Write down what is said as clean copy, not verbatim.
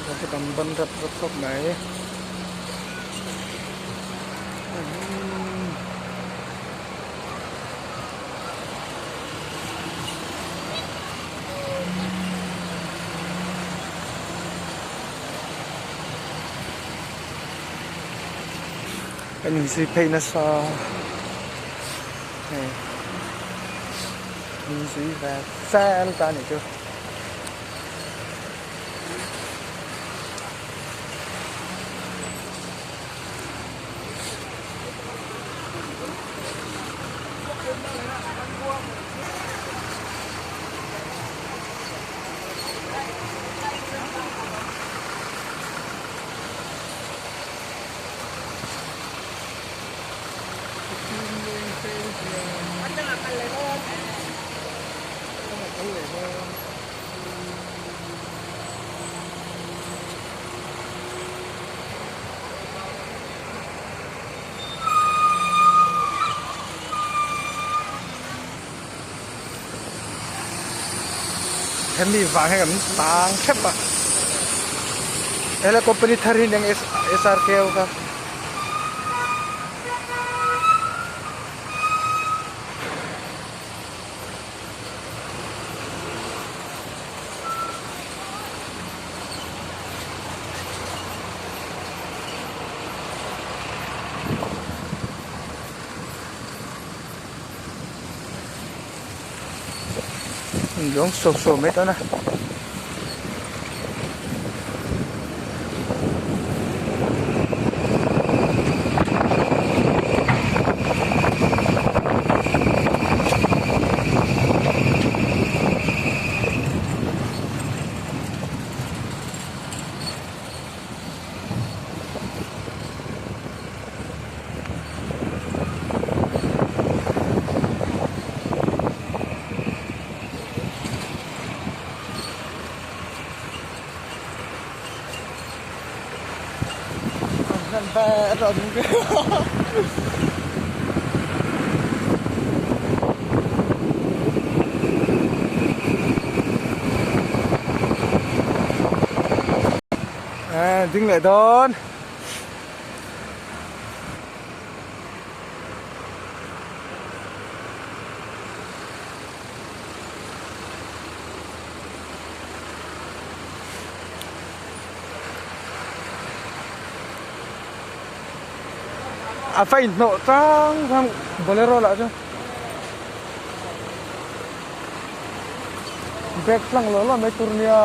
Traffic an ban rep rep khawp mai. Kan inzui phei nasa hei inzui ve fel ta anih chu. Hemi vang hian kan tang hrep a helai company thar hi eng SRK ho kha. Lawng sawp sawp mai dawn a. Ding leh dawn. A va inhnawh tlang khan bolero lah chu bag tlang lo lo mai tur nia.